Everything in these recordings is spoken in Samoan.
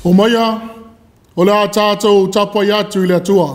O maia, o le a tātou tapuai atu i le Atua.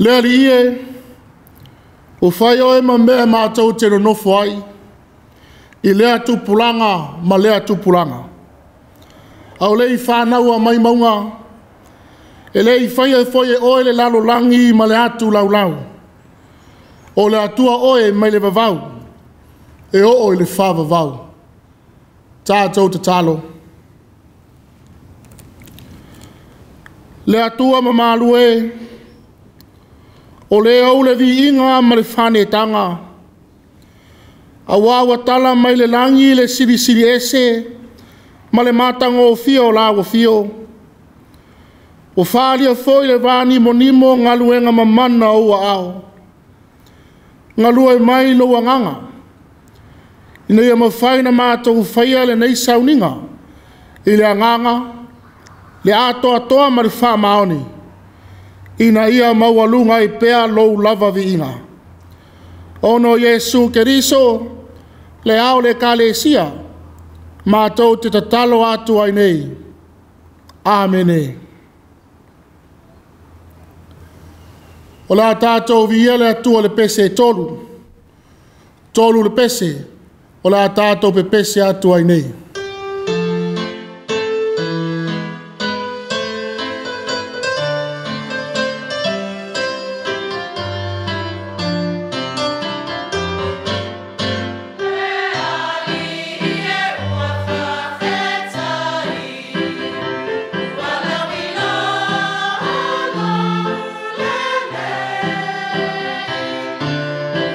Le ali e, o whai oe ma mea mātou te nonofo ai, i lea tupulaga ma lea tupulaga. Au le i whānaua mai maunga, e le i whai e foi e oe le lalolangi ma le atu laulau. O le atua oe mai le vavau, e oo i le whāvavau. Tātou tatalo. Le atua mamalu e, o le au le viiga ma le whanetanga. A wā tala mai le langi le silisili ese, ma le mātango o fio la o fio. O whaalia foi le vāni monimo ngaluenga mamana o ua ao. Ngalua e mai lo wanganga. Ina ia mawhai na mātou whaia le nei sauninga. I le anganga, le atoa toa ma le whaamaoni. Ina ia maualunga i pea lou lava viiga. Ono Iesu Keriso, le ao le kalesia, mātou te tatalo atu ai nei. Amene. O la tātou via le atua le pese e tolu. Tolu le pese, o la tātou pe pese atu ai nei.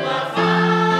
Wafani,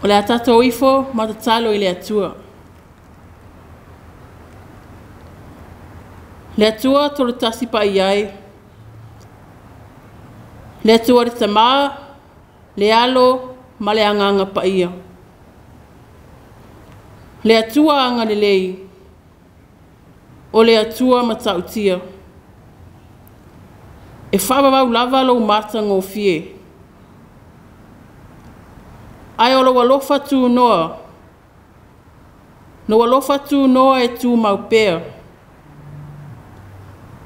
O le a tatou ifo ma tatalo i le Atua. Le Atua tolotasi pai ai. Le Atua le Tamā, le Alo ma le Agaga Paia. Le Atua agalelei, o le Atua matautia. E faavavau lava lou matagofie. Ae o lou alofa tunoa, lou alofa tunoa e tumau pea.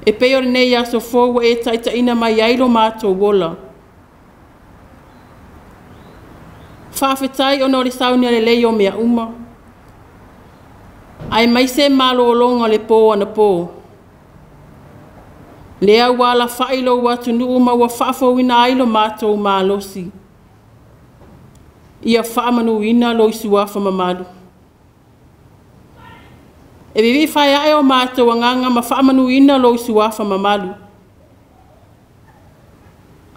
E pei o lenei aso fou ua e taitaiina mai ai lo matou ola. Faafetai ona o le saunia lelei o mea uma. Ae mai se malologa o le pō anapō. Lea ua alafai lou atunuu ma ua faafouina ai lo matou malosi. Ia faamanuina lou suafa mamalu. E vivi faeae o matou agaga ma faamanuina lou suafa mamalu.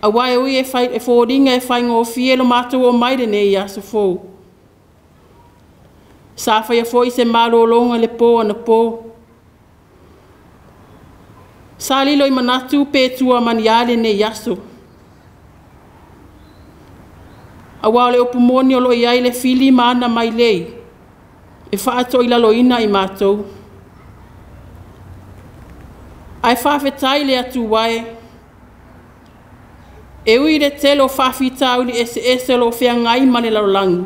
Auā e ui e foliga e faigofie lo matou oo mai lenei aso fou. Sa faia foi se malologa i le pō anapō. Sa lilo i manatu pe tua mani lenei aso. Auā o le upu moni o lo o i ai le fili ma ana mailei e faatoilaloina i matou. Ae faafetai le Atua e, e ui i le tele o faafitauli eseese o lo o feagai ma le lalolagi.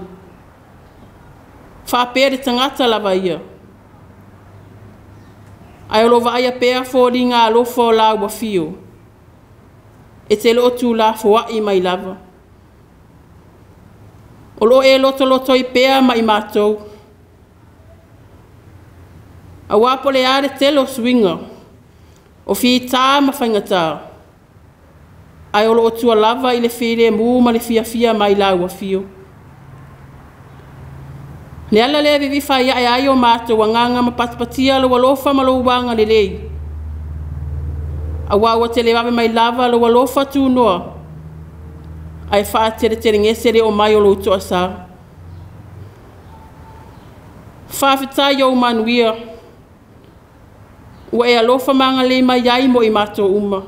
Faapea le tagata lava ia. Ae o lo o vaaia pea foliga alofa o lau afio. E te loo tulafoai mai lava. O lo o e lotolotoi pea ma i matou. Auā po o le a le tele o suiga, o fitā ma faigatā. Ae o lo o tua lava i le filemu ma le fiafia mai lau afio. Le ala lea e vivifai ae ai o matou agaga ma patipatia lou alofa ma lou agalelei. Auā ua televave mai lava lou alofa tunoa. Ae faateletelegese le oo mai o lou toasā. Faafetai ou manuia. Ua e alofa ma agalelei mai ai mo i matou uma.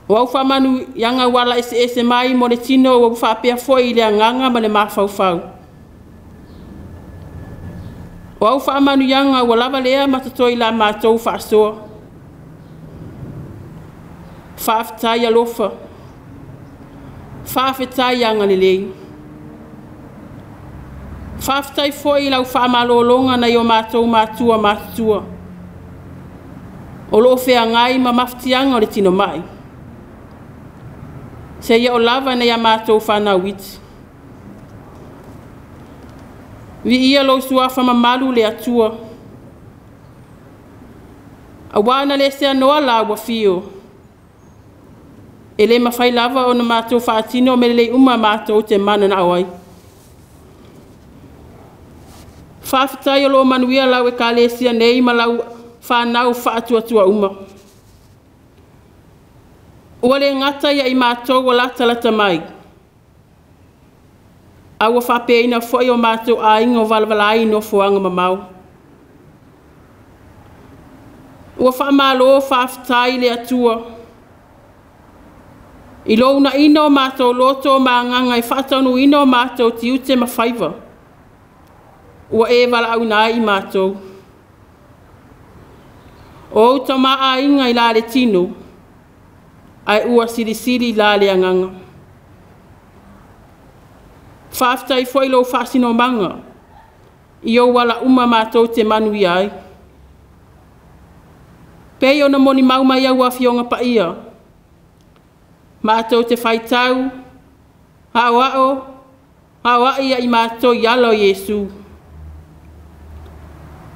O au faamanuiaga ua ala eseese mai mo le tino ua faapea foi i le agaga ma le mafaufau. O au faamanuiaga ua lava lea ma totoe i la matou faasoa. Faafetai alofa. Faafetai agalelei. Faafetai foi i lau faamalologa nai o matou matua matutua. O loo feagai ma mafatiaga o le tino mai. Seia o lava nei a matou whanau iti. Viia lou suafa mamalu le Atua. Auā na le seanoa la ua fio. E le mafai lava ona matou faatino mea lelei uma matou te mananao ai. Faafetai o loo manuia lau ekalesia nei ma lau whanau faatuatua uma. Ua le gata ia i matou ua latalata mai. A ua faapeaina foi o matou aiga o valavala ai i nofoaga mamao. Ua faamalo faafetai le Atua. I lou uunaina o matou loto ma agaga e faataunuuina o matou tiute ma faiva. Ua e valaauina ai i matou. O ou tamaaiga i la le tino, ae ua silisili la le agaga. Faafetai foi lou faasinomaga, i ou ala uma matou te manuia ai. Pei ona molimau mai au afioga paia, matou te faitau, aoao, aoai ia i matou i ala o Iesu.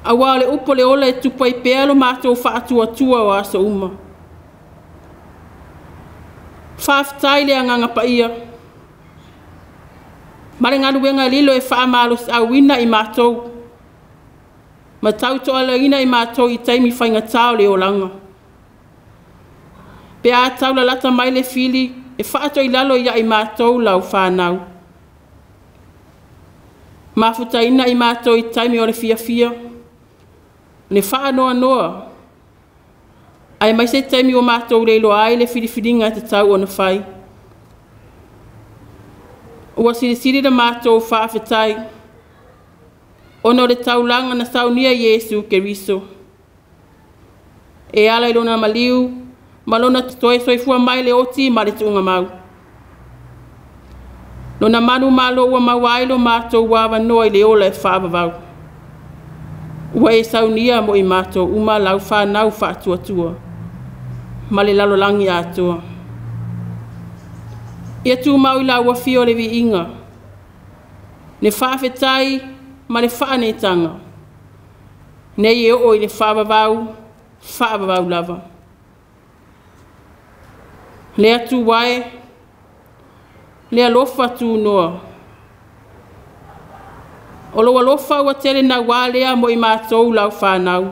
Auā o le upu o le ola e tupu ai pea lo matou faatuatua o aso uma. Faafetai le agaga paia. Ma le galuega lilo e faamalosiauina i matou. Ma tautoaluaina i matou i taimi faigatā o le olaga. Pe a taulalata mai le fili e faatoilalo ia i matou lau whanau. Mafutaina i mātou i taimi o le fiafia, le whaanoa ai mai se taimi o mātou leiloa ai le filifiliga e tatau ona fai. Ua silisili le mātou faafetai, ona o le taulaga na saunia Iesu Keriso. E ala i lona maliu, ma lona toe soifua mai le oti ma le tuugamau. Lona manu malo ua maua ai lo mātou avanoa i le ola e faavavau. Ua e saunia mo i mātou uma lau whanau faatuatua, ma le lalolagi atoa. Ia tūmau i lau afio le viiga, le faafetai ma le faaneetaga, nei e oo i le faavavau, faavavau lava. Le Atua e, le alofa tunoa. O lou alofa ua tele nauā lea mo i mātou lau whanau.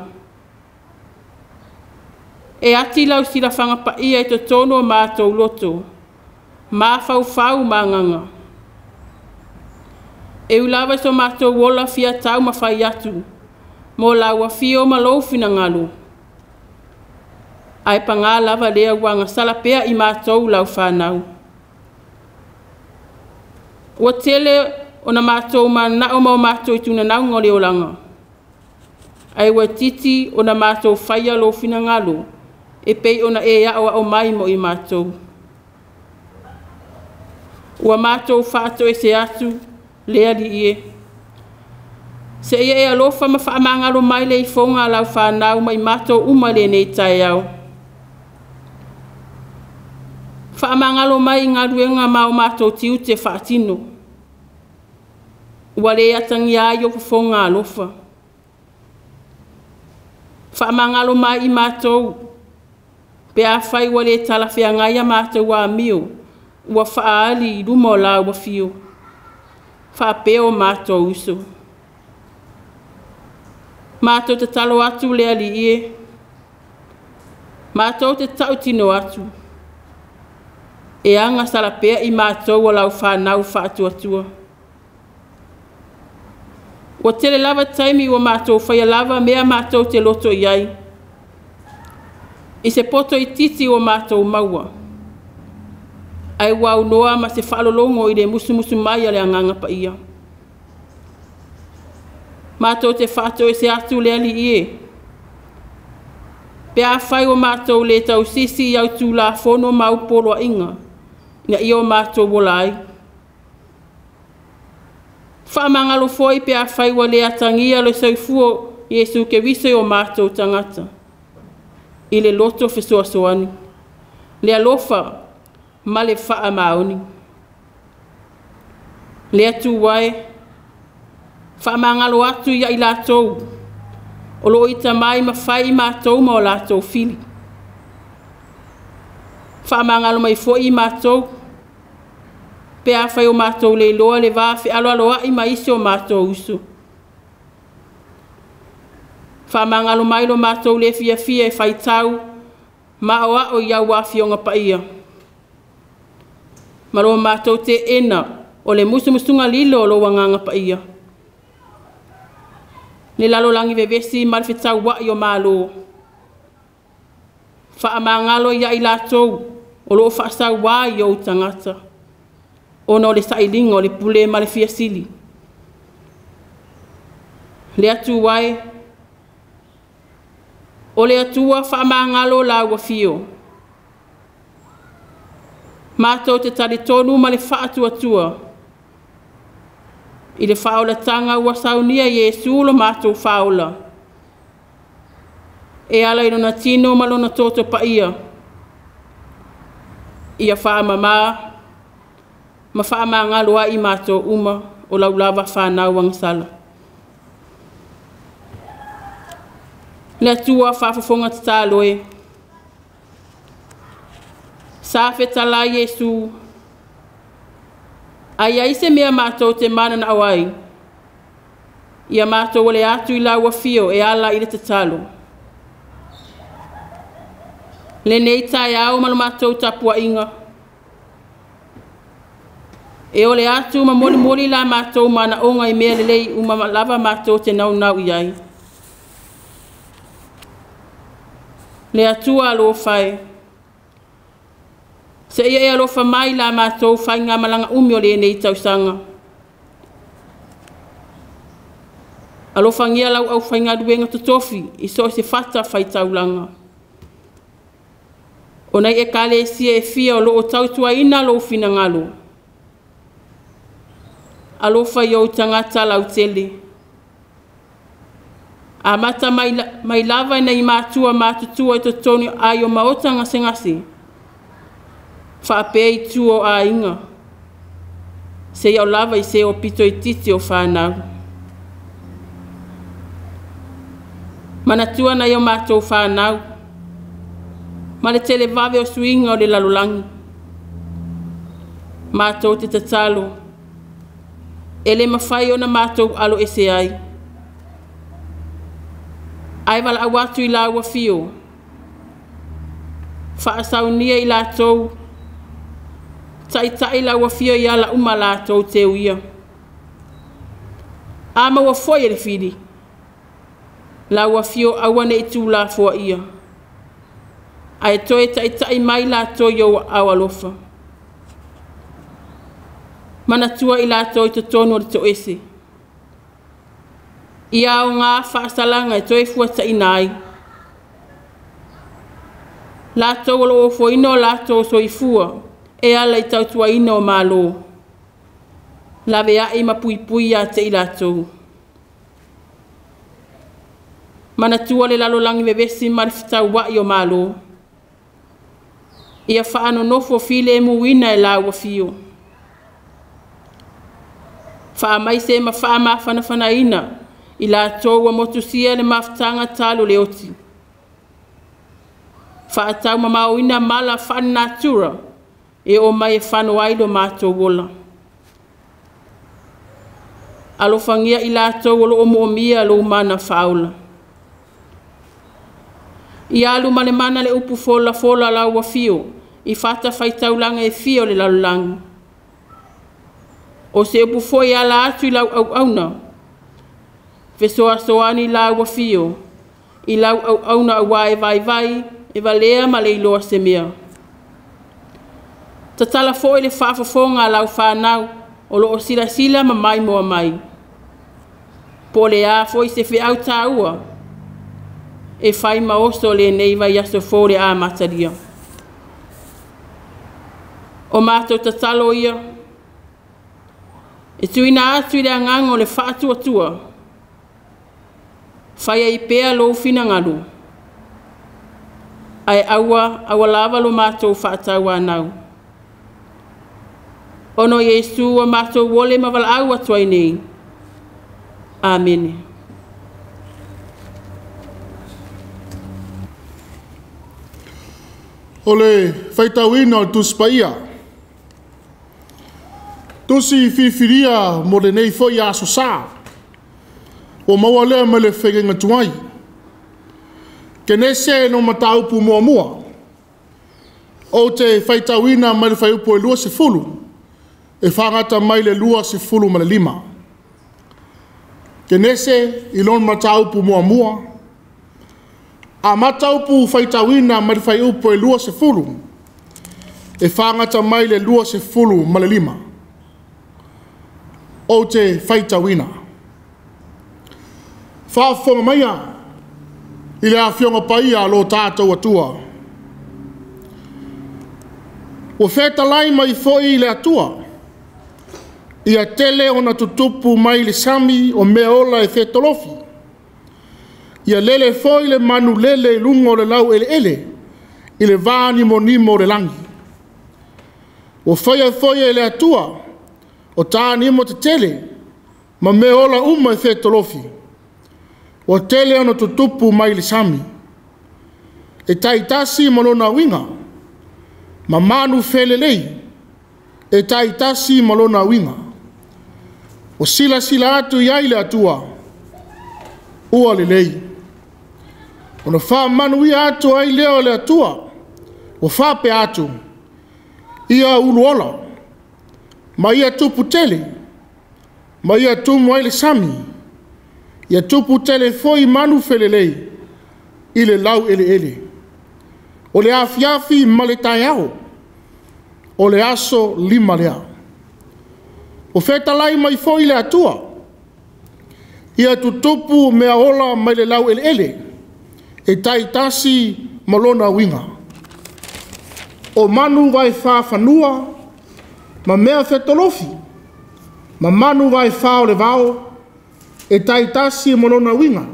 E ati lau silafaga paia i totonu o mātou loto, mafaufau ma agaga. E ui lava i so mātou ola fia taumafai atu, mo lau afio ma lou finagalo. Ae pagā lava lea ua agasala pea i mātou lau whanau. Ua tele ona mātou manao ma o mātou i tunanauga o le olaga. Ae ua titi ona mātou faia lou finagalo, e pei ona e aoao mai mo i mātou. Ua mātou faatoese atu le Alii e. Seia e alofa ma faamagalo mai le ifoga a lau whanau ma i mātou uma lenei taeao. Faamagalo mai i galuega ma o mātou tiute faatino. Ua le atagia ai o fofoga alofa. Faamagalo mai i mātou, pe afai ua le talafeagai a mātou amio, ua faaali i luma o lau afio. Faapea o mātou uso. Mātou te tatalo atu le Alii e. Mātou te tautino atu. E agasala pea i mātou o lau whanau faatuatua. Ua tele lava taimi ua mātou whaia lava mea mātou te loto i ai. I se poto itiiti ua mātou maua. Ai ua aunoa ma se faalologo i le musumusu mai a le Agaga Paia. Mātou te faatoese atu le Alii e. Pe afai ua mātou le tausisi i au tulafono ma au poloaiga, ina ia o mātou ola ai. Faamagalo foi pe afai ua le atagia le soifua Iesu Keriso i o mātou tagata. I le loto fesoasoani, le alofa ma le faamaoni. Le Atua e, faamagalo atu ia i latou, o loo ita mai ma fai i mātou ma o latou fili. Faamagalo mai foi i mātou, pe afai o mātou le iloa le va fealoaloai ma isi o mātou uso. Faamagalo mai lo mātou le fiafia e faitau, ma o ao i au afioga paia. Ma lo mātou teena o le musumusuga lilo o lou Agaga Paia. Le lalolagi vevesi ma le fetauai o malo. Faamagalo ia i latou o loo faasauā i ou tagata. Ona o le sailiga o le pule ma le fiasili. Le Atua e, o le Atua faamagalo lau afio. Mātou te talitonu ma le faatuatua. I le faaolataga ua saunia Iesu lo mātou faaola. E ala i lona tino ma lona toto paia. Ia faamamā ma faamagalo ai i mātou uma o lau lava whanau agasala. Le Atua faafofoga tatalo e. Sa fetalai Iesu. Ai ai se mea mātou te mananao ai. Ia mātou ole atu i lau afio e ala i le tatalo. Lenei taeao ma lo mātou tapuaiga. E ole atu ma moli moli la mātou mana onga i mea lelei uma lava mātou te naunau i ai. Le Atua alofa e. Se ia e alofa mai la mātou whainga malanga umi o le nei tausanga. Alofa ngia lau au whainga duenga totofi i so se fata whai taulanga. O nei e kale sia e fia o loo tautua ina lo finangalo. Alofa i o tangata lau tele. A mata mai lava nei mātua mātutua i totonu ai o maota ngase ngase. Whaapea i tu o ainga. Se iau lava i se o pito i titi o whanau. Manatua nei o mātou whanau. Ma le tele vave o suinga o le lalolagi. Mātou te tatalo. E le mawhai ona mātou alo ese ai. Ai wala awatu i lau whio. Whaasaunia i lātou. Taitai lau whio i ala uma lātou te uia. A maua foi e le whiri. Lau whio awane i tū la fua ia. Ai toe taitai mai lātou i o au alofa. Manatua i lātou i totonu o le toese. Ia o ngā whaasalanga e toe fuata ina ai. Lātou o lo ofoina o lātou soifua e ala i tautuaina o mālō. Lawe ai ma puipui a te i lātou. Manatua le lalolangi vevesi ma le whitau o mālō. Ia whaanonofo file e muina e lau whio. Wha mai se ma wha mawhanawhana ina i lātou wa motusia le mawhtanga talo le oti. Wha atau mamau ina mala wha natura e o mai e whano ai lo mātou wola. Alofangia i lātou o lo o moomia lo mana whaola. I alu male mana le upu fola fola lau whio i whata whaitaulanga e whio le lalolagi. O se upu foi ala atu i lau au auna. Fesoa soani lau whio. I lau au auna awa e vai vai e valea ma le iloa se mea. Tatala foi le whaafafonga lau whanau o lo o sila sila ma mai moa mai. Po le a foi se whiau tāua. E whai maoso le nei vai aso fōre a mataria. O mātou tatalo ia. E tuina atu i le anganga o le whaatuatua. Whaia i pea lo whinangalo. Ai aua, aua lava lo mātou whaatau anau. Ono Yesu o mātou wole mawala au atu ai nei. Amene. O le whaitauina o le Tusi Paia. Tusi whiwhiria mo le nei foi aso sā. O maua lea me le whainga tuai. Kenese no mataupu mua mua. O te whaitauina mai le whaiupu e 20. E whangata mai le 25. Kenese i lon mataupu mua mua. A mataupu whaitauina mai le whaiupu e 20. E whangata mai le 25. O te whaitauina. Whaafonga maia i le awhionga paia lo tātou atua. O whetalai mai foi i le atua. Ia tele ona tutupu mai le sami o mea ola e whetolofi. Ia lele foi le manu lele i lunga o le lau ele ele i le vāni mo nimo o le langi. O whaia foi e le atua o tānimo te tele ma mea ola uma e whetolofi. O tele ona tutupu mai le sami. E taitasi ma lona winga. Ma manu felelei. E taitasi ma lona winga. O sila sila atu iai le atua. Ua lelei. Ona wha manuia atu ai leo le atua. O wha pe atu. Ia uluola. Ma ia tupu tele, ma ia tumu ai le sami, ia tupu tele foi manu felelei i le laueleele. O le afiafi ma le taeao, o le aso 5 lea. O fetalai mai foi le Atua, ia tutupu mea ola mai le laueleele, e taitasi ma lona uiga. O manu vaefa fanua, ma mea fetolofi, ma manu vaefa o le vao, e taitasi ma lona uiga,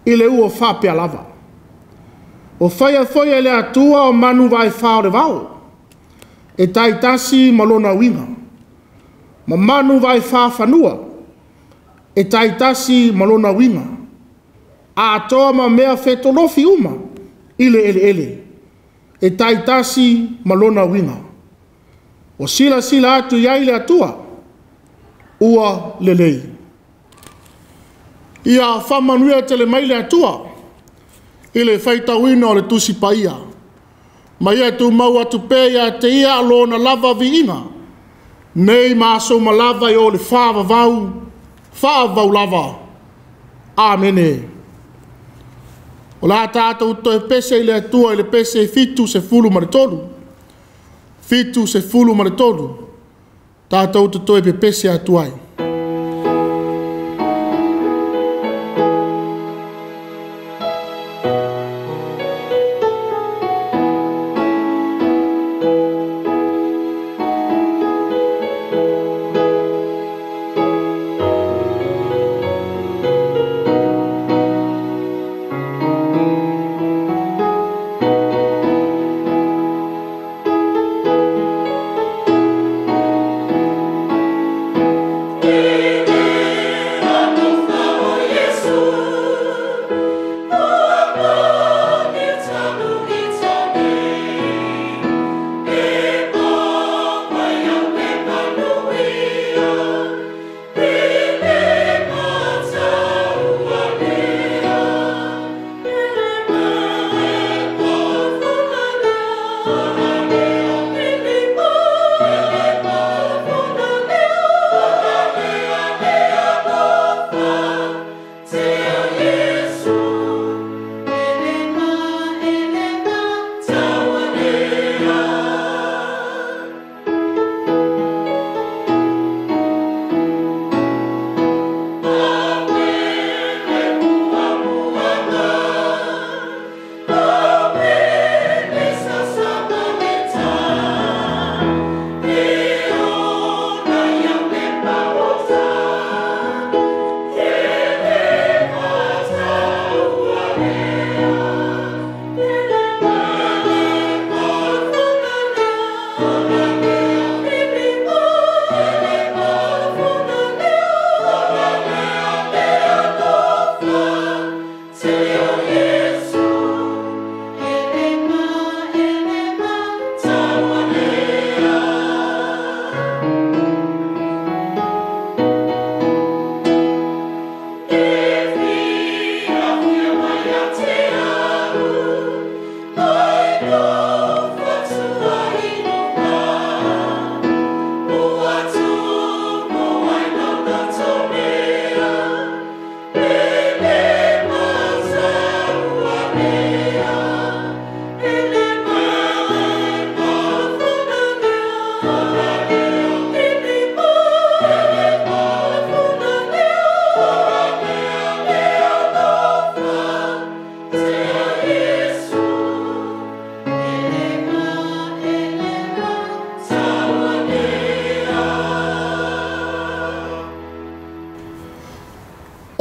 i le ua faapea lava. O faia foi e le Atua o manu vaefa o le vao, e taitasi ma lona uiga, ma manu vaefa fanua, e taitasi ma lona uiga, atoa ma mea fetolofi uma i le eleele, e taitasi ma lona uiga. O silasila atu i ai le Atua, ua lelei. Ia faamanuia tele mai le Atua i le faitauina o le Tusi Paia. Ma ia tumau atu pea ia te ia lona lava viiga, nei ma aso uma lava i o le faavavau, faavavau lava. Amene. O la tātou toe pese i le Atua i le pese 73. 73. Tātou te toe pepese atu ai.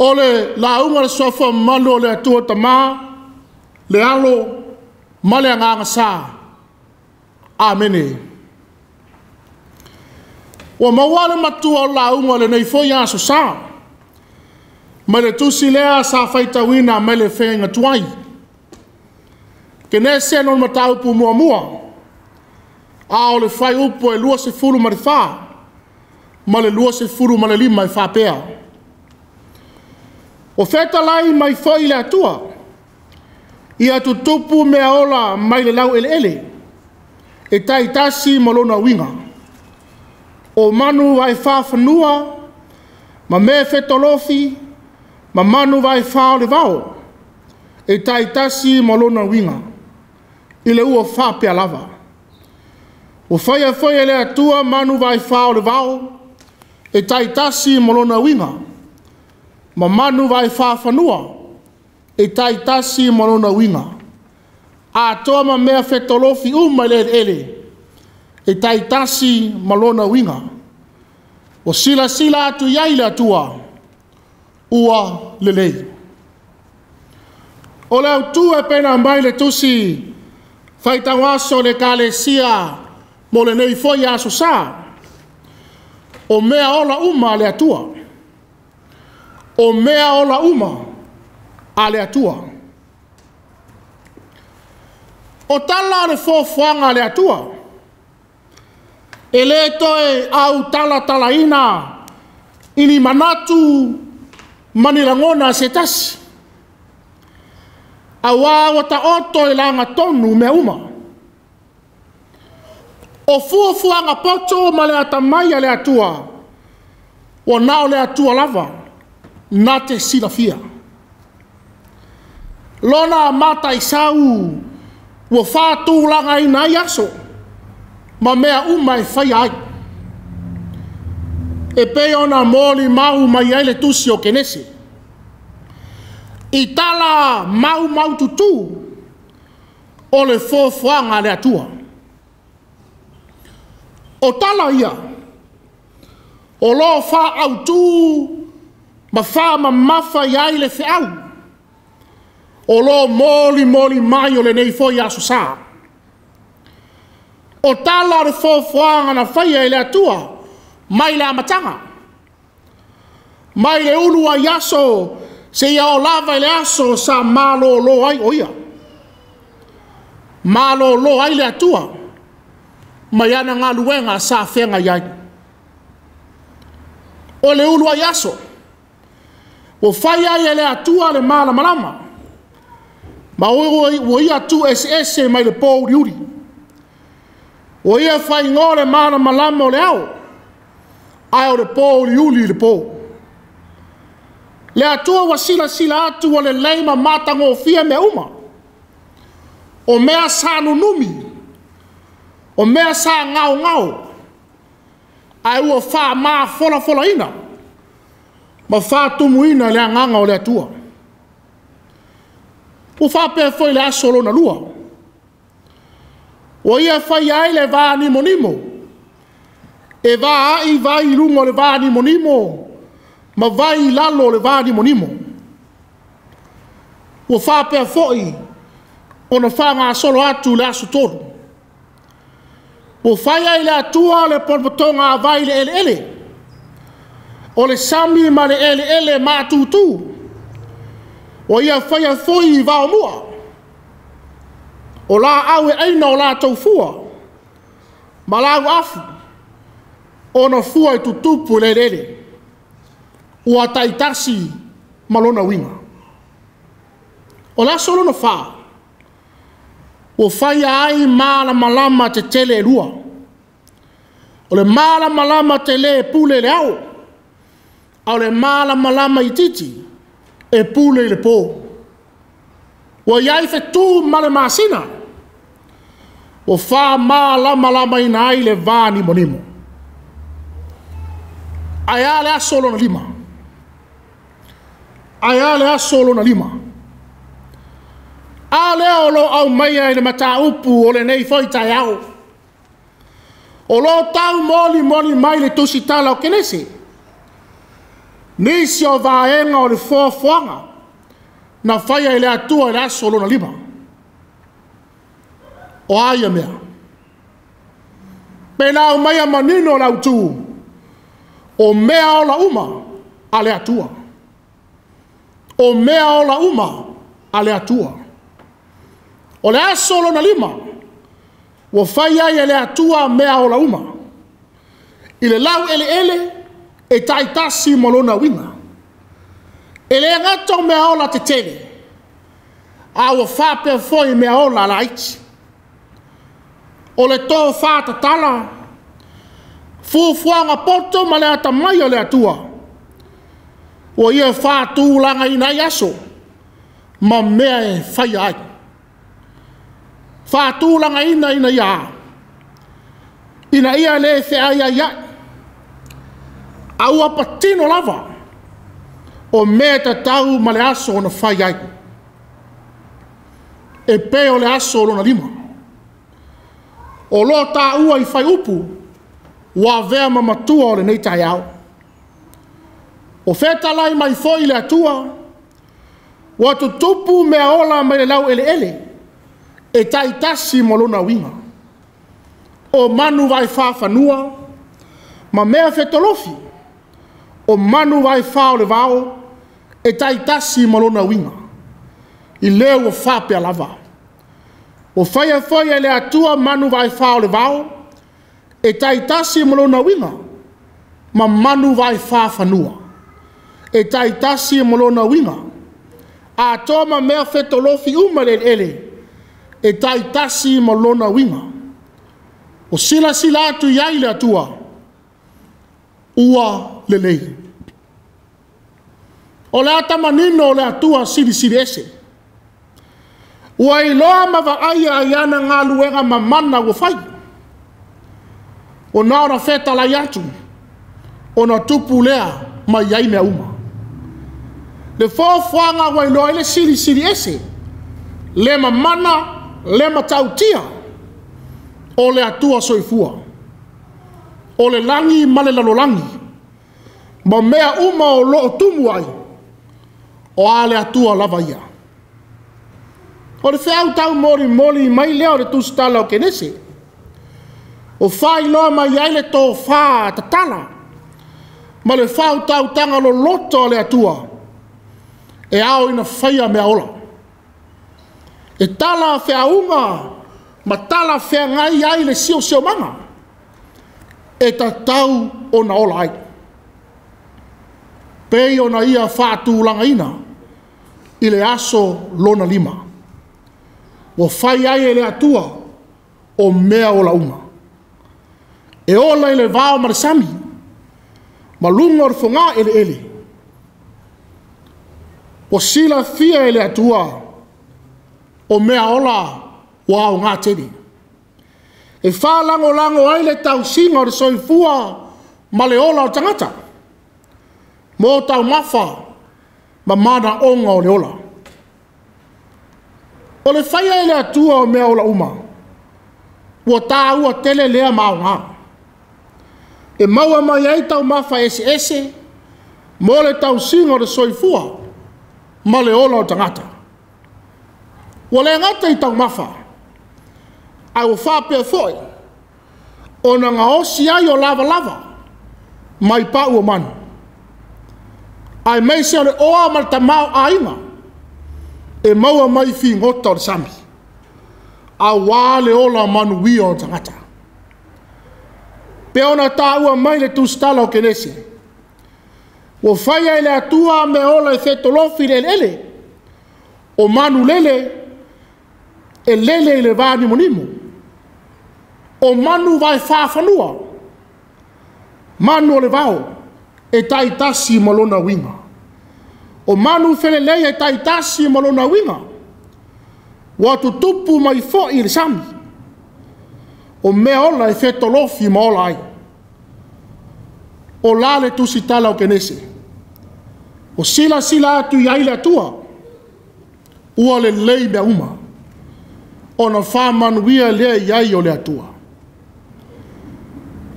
O le lauga le sofa malu o le Atua Tama, le alo ma le agaga sa. Amene. Ua maua le matua o lauga lenei foi aso sa. Mai le tusi lea sa faitauina mai le feagaiga tuai. Kenese no mataupu muamua. A o le fuaiupu e 24 ma le 25 e faapea. O fetalai mai foi le Atua, ia tutupu mea ola mai le laueleele, e taitasi ma lona uiga. O manu vaefafanua ma mea fetolofi ma manu vaefa o le vao e taitasi ma lona uiga i le ua faapea lava. Ua faia foi e le Atua manu vaefa o le vao e taitasi ma lona uiga ma manu vaefafanua e taitasi ma lona uiga, atoa ma mea fetolofi uma i le eleele e taitasi ma lona uiga. Ua silasila atu i ai le Atua, ua lelei. O le autu e pena mai le tusi faitau aso le Ekalesia mo lenei foi aso sa. O mea ola uma a le Atua. O mea ola uma a le Atua. O tala o le foafoaga a le Atua. E le toe au talatalaina i ni manatu ma ni lagona se tasi. Auā ua taoto i lagatonu mea uma. O fuafuaga poto ma le atamai a le Atua, ua na o le Atua lava na te silafia. Lona mataisau ua faatulagaina ai aso ma mea uma e faia ai. E pei ona molimau mai ai le tusi o Kenese. I tala maumaututu o le foafoaga a le Atua. O tala ia, o loo faaautu ma faamamafa i ai le feau, o loo molimoli mai o lenei foi aso sa. O tala o le foafoaga na faia e le Atua mai le amataga, mai le ulu ai aso seia oo lava i le aso sa malolo ai o ia. Malolo ai le Atua mai ana galuega sa feagai ai. O le ulu ai aso, ua fai ai e le Atua le malamalama, ma ua ia tu eseese mai le po uliuli. Ua ia faigoa le malamalama o le ao, ae o le po uliuli i le po. Le Atua ua silasila atu ua lelei ma matagofie mea uma. O mea sa nunumi, o mea sa gaogao, ae ua faamafolafolaina ma faatumuina le agaga o le Atua. Ua faapea foi le aso lona lua. Ua ia faia ai le vanimonimo, e vaai vai i luga o le vanimonimo, ma vai i lalo o le vanimonimo. Ua faapea foi ona faagasolo atu le aso tolu. Ua fai ai le Atua le potopotoga a vai i le eleele, o le sami ma le eleele matutu. Ua ia faia foi i vaomua, o laau e aina o latou fua, ma lau afu, ona fua i tutupu i le eleele. Ua taitasi ma lona uiga. O le aso lona fa, ua faia ai malamalama tetele e lua. O le malamalama tele e pule i le ao, a o le malamalama itiiti e pule i le po. Ua i ai fetu ma le masina, ua faamalamalamaina ai le vanimonimo. Ae a le aso lona lima. Ae a le aso lona lima. A lea o lo aumaia i le mataupu o lenei foi taeao. O lo tau molimoli mai le tusitala o Kenese. Nisi o vaega o le foafoaga na faia e le Atua i le aso lona lima. O a ia mea? Pe na aumaia manino le autu, o mea ola uma a le Atua. O mea ola uma a le Atua. O le aso lona lima, ua fai ai e le Atua mea ola uma. I le lau eleele e taitasi ma lona uiga. E le gata o mea ola tetele, a ua faapea foi mea ola laiti. O le tofā tatala, Fuafuaga poto ma le atamai o le Atua. Ua ia faatulagaina ai aso ma mea e faia ai. Faatulagaina ina ia ina ia le feaiaiai. A ua patino lava o mea tatau ma le aso ona fai ai. E pei o le aso lona 5. O lo tāua i fai upu, ua avea ma matua o lenei taeao. O fetalai mai foi le Atua, ua tutupu mea ola mai le laueleele, e taitasi ma lona uiga. O manu vaefafanua, ma mea fetolofi, o manu vaefa o le vao, e taitasi ma lona uiga. I lea ua faapea lava. O faia foi e le Atua manu vaefa o le vao, e taitasi ma lona uiga, ma manu vaefafanua, e taitasi ma lona uiga. Atoa ma mea fetolofi uma le eleele, e taitasi ma lona uiga. O silasila atu i ai le Atua, ua lelei. O le atamanino o le Atua silisili ese. Ua iloa ma vaaia ai ana galuega mamana ua fai. O na ona fetalai atu, ona tupu lea mai ai mea uma. Le foafoaga ua iloa ai le silisili ese, le mamana, le matautia, o le Atua soifua. O le lagi ma le lalolagi, ma mea uma o loo tumu ai, o a le Atua lava ia. O le feau tau molimoli mai lea o le tusitala o Kenese. O whailoa mai ai le tōfā tatala, ma le whautautanga loloto o le Atua, e ao ina whaia mea ola. E tala feaunga, ma tala feangai ai le siosiomaga, e tatau ona ola ai. Pei ona ia faatulagaina i le aso lona 5. Ua fai ai e le Atua o mea ola uma. E ola i le vao ma le sami, ma luga o le fogā eleele. Ua silafia e le Atua o mea ola ua aoga tele. E whālangolago ai le tausiga o le soifua ma le ola o tagata. Mō taumafa ma manaoga o le ola. O le faia e le Atua o mea ola uma, ua tāua tele lea maoga. E maua mai ai taumafa ese mō le tausiga o le soifua ma le ola o tagata. Ua le gata i taumafa, ae ua faapea foi, ona gaosi ai o lavalava mai pau o manu. Ae maise o le oa ma le tamao aiga, e maua mai figota o le sami, auā le ola manuia o tagata. Pe ona tāua mai le tusitala o Kenese, ua faia e le Atua mea ola e fetolofi i le eleele, o manu lele, e lele i le vānimonimo, o manu vaefafanua, manu o le vao, e taitasi ma lona uiga. O manu felelei e taitasi ma lona uiga, ua tutupu mai foi i le sami, o mea ola e fetolofi ma ola ai. O la le tusitala o Kenese, o silasila atu i ai le Atua, ua lelei mea uma, ona faamanuia lea i ai o le Atua.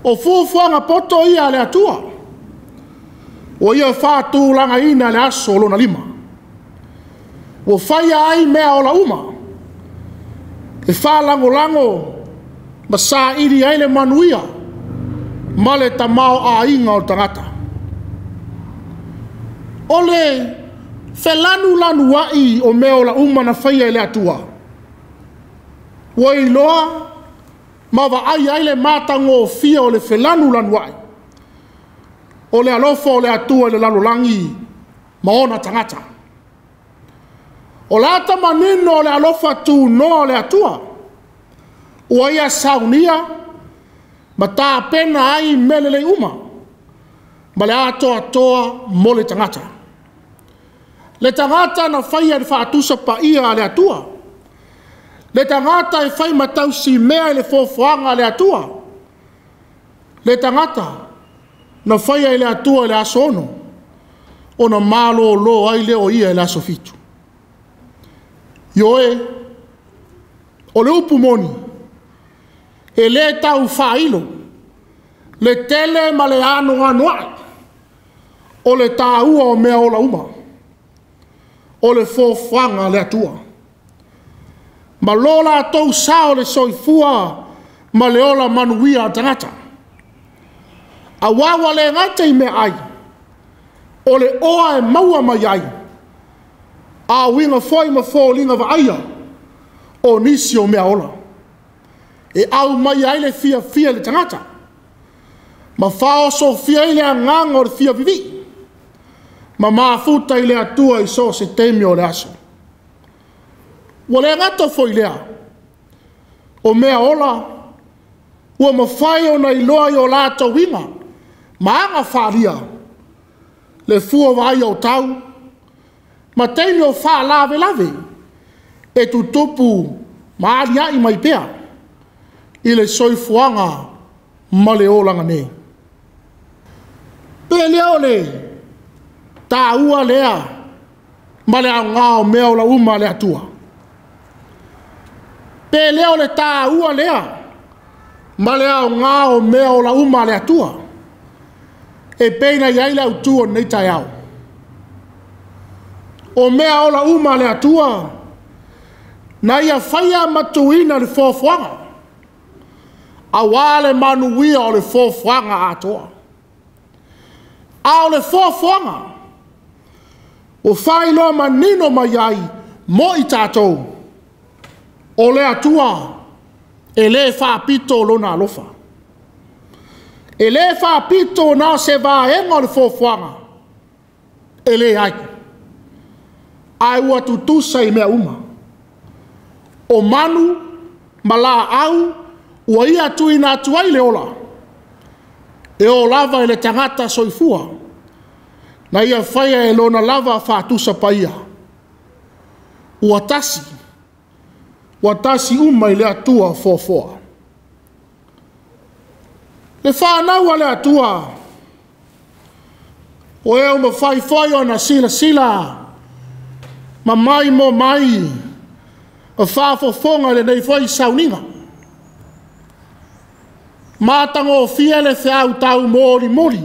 O fuafuaga poto ia a le Atua, ua ia faatulagaina le aso lona 5. Ua faia ai mea ola uma, e faalagolago ma saili ai le manuia ma le tamao aiga o tagata. O le felanulanuai o mea ola uma na faia e le Atua, ua iloa ma vaai ai le matagofie o le felanulanuai, o le alofa o le Atua i le lalolagi ma ona tagata. O le atamanino o le alofa tunoa o le Atua, ua ia saunia Ma tapena ai mea lelei uma ma le atoatoa mo le tagata. Le tagata na faia le faatusa paia a le Atua. Le tagata e fai ma tausimea i le foafoaga a le Atua. Le tagata na faia e le Atua i le aso 6, ona malolo ai lea o ia i le aso 7. Ioe, o le upu moni, e le tau faailo le tele ma le anoanoai o le taua o mea ola uma, o le foafoaga a le Atua. Ma lo latou sao le soifua ma le ola manuia a tagata. Auā ua le gata i meaai, o le oa e maua mai ai, a uiga foi ma foliga vaaia o nisi o mea ola. E aumai ai le fiafia i le tagata, ma faaosofia ai le agaga o le fia vivii, ma mafuta i le Atua i so o se taimi o le aso. Ua le gata foi lea, o mea ola ua mafai ona iloa i o latou uiga ma aga faaalia le fua vaaia o tau ma taimi o faalavelave e tutupu ma aliae mai pea i le soifuaga ma le olaga nei. Pe lea o le taua lea ma le aoga o mea ola uma a le Atua. Pe lea o le taua lea ma le aoga o mea ola uma a le Atua. E pei na i ai le autu o lenei taeao. O mea ola uma a le Atua, na ia faia matuina le foafoaga, auā le manuia o le foafoaga atoa. A o le foafoaga, ua faailoa manino mai ai mo i tatou, o le Atua e le faapito lona alofa. E le faapito na o se vaega o le foafoaga, e leai. Ae ua tutusa i mea uma. O manu ma laau ua ia tuuina atu ai le ola, e o lava i le tagata soifua, na ia faia e lona lava faatusa paia. Ua tasi uma i le Atua foafoa. Le whanau a le Atua, o e uma whai foi ona sila sila, ma mai mo mai, o whaafofonga le nei foi sauniga. Mātango fia le whiau tau mori mori,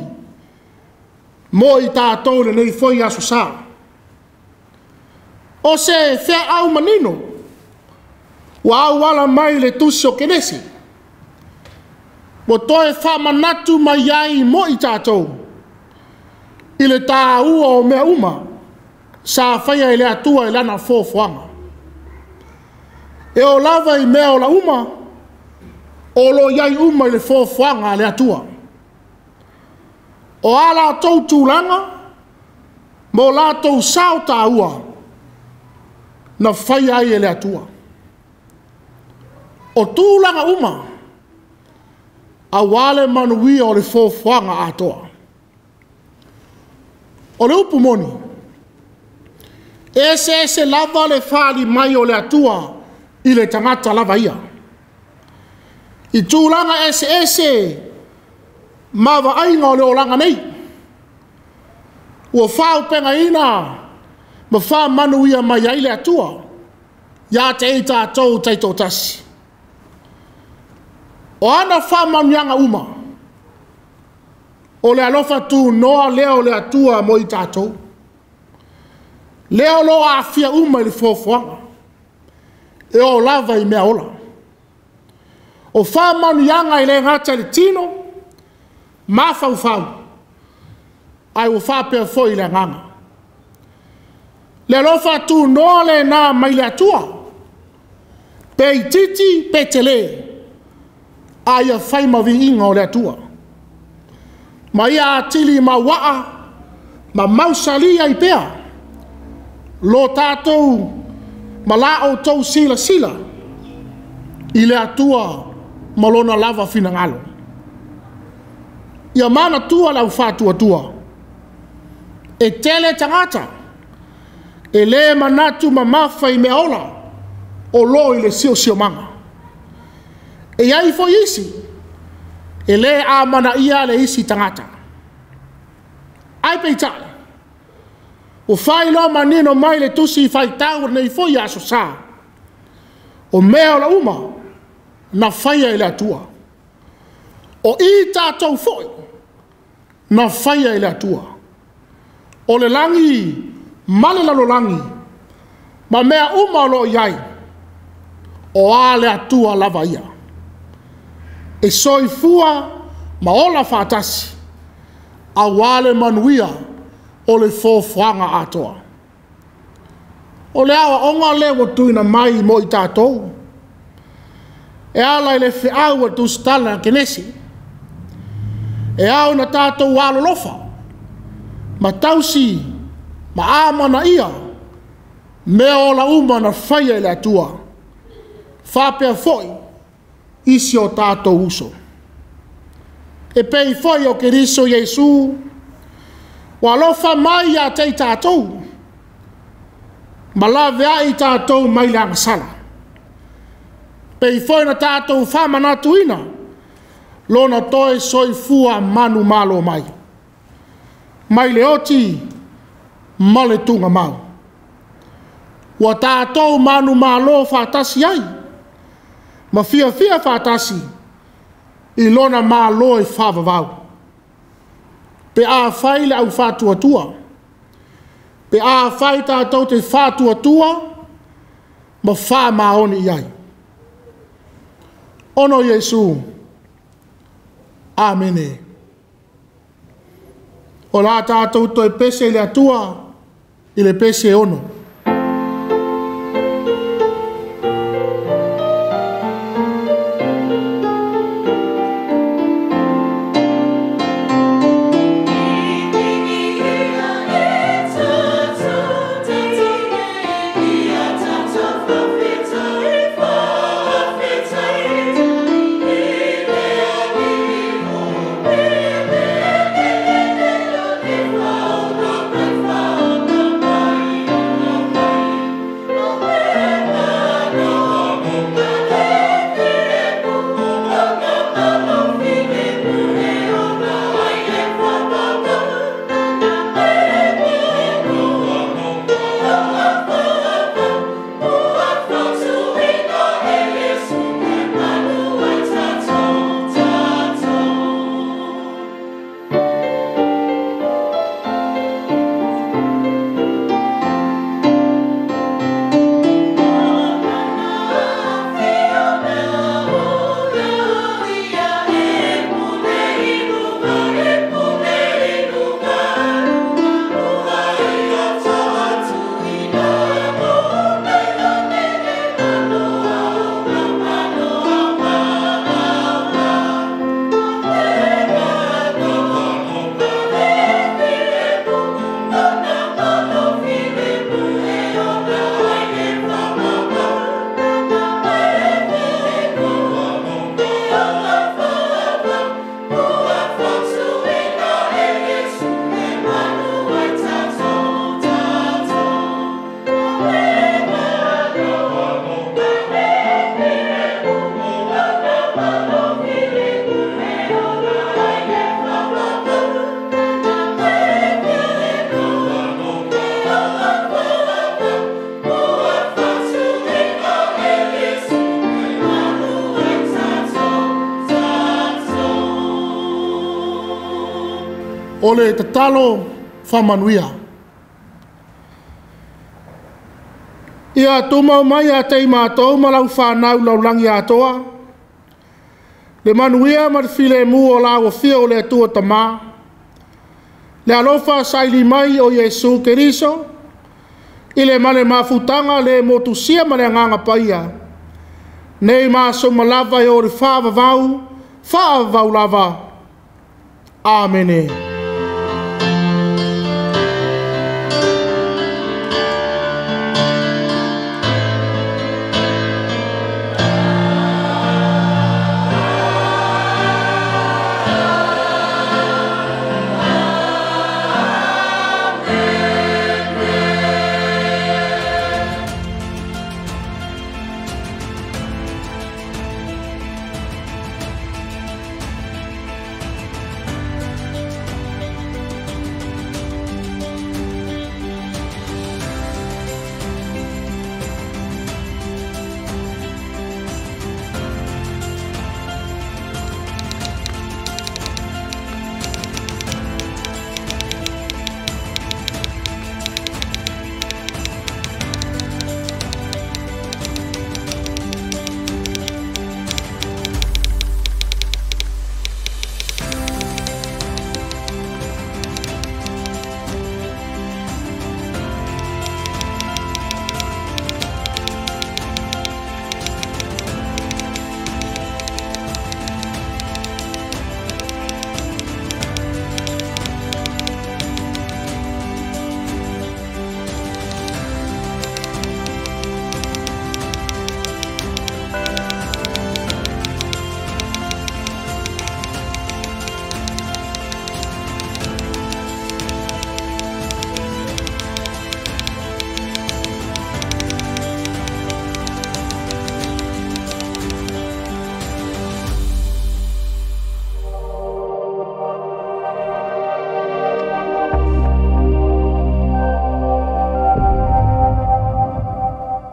mo i tātou le nei foi aso sā. O se whiau manino, ua au ala mai le tusi o Kenesi, mo toe whamanatu mai ai mo i tātou, i le tāua o mea uma, sa whaia i le Atua i lana foafoaga. E o lava i mea o la uma, o lo iai uma i le foafoaga a le Atua. O a latou tulaga, mo latou sao tāua, na whaia ai e le Atua. O tulaga uma, auā le manuia o le foafoaga atoa. O le upu moni, e ese ese lava le whaali mai o le Atua i le tagata lava ia. I tulaga ese ese ma vaaiga o le olaga nei. Ua faaopegaina ma faamanuia mai ai le Atua ia te i tatou taitoatasi. O ana faamanuiaga uma, o le alofa tunoa lea o le Atua mo i tatou. Lea o lo aafia uma i le foafoaga, e o lava i mea ola. O faamanuiaga i le gata i le tino, mafaufau, ae ua faapea foi i le agaga. Le alofa tunoa lena mai le Atua, pe itiiti pe tele, a ia fai ma viiga o le Atua. Ma ia atili mauaa, ma mausalia i pea, lo tātou ma la outou silasila i le Atua ma lona lava finagalo. Ia manatua le aufaatuatua, e tele tagata, e le manatu mamafa i mea ola, o lo o i le siosiomaga. E i ai foi isi, e le amanaia le isi tagata. Ae peitai, ua faailoa manino mai le tusi faitau o lenei foi Aso Sa, o mea ola uma na faia e le Atua. O i tatou foi na faia e le Atua. O le lagi ma le lalolagi ma mea uma o lo o i ai, o a le Atua lava ia. E soifua ma ola faatasi, aua le manuia o le foafoaga atoa. O le aoaoga lea ua tuuina mai mo i tatou, e ala i le feau a le tusitala a Kenese, e ao ona tatou alolofa, ma tausi ma amanaia mea ola uma na faia e le Atua, faapea foi isi o tatou uso. E pei foi o Keriso Iesu, ua alofa mai ia te i tatou, ma laveai i tatou mai le agasala. Pei foi na tatou faamanatuina lona toe soifua manumalo mai, mai le oti ma le tugamau. Ua tatou manumalo faatasi ai, ma fiafia faatasi i lona malo e faavavau. Pe afai le aufaatuatua, pe afai tatou te faatuatua ma faamaoni i ai. Ono Iesu, Amene. O la tatou toe pese i le Atua, i le pese ono. O le tatalo faamanuia. Ia tumau mai a te i mātou ma lau whanau laulangi atoa, le manuia ma le filemu o la ua o le Atua Tamā, le alofa saili mai o Iesu Keriso, i le male mafutanga le motusia ma le agaga paia, nei ma aso ma lava e o le faavavau, faavavau lava. Amene.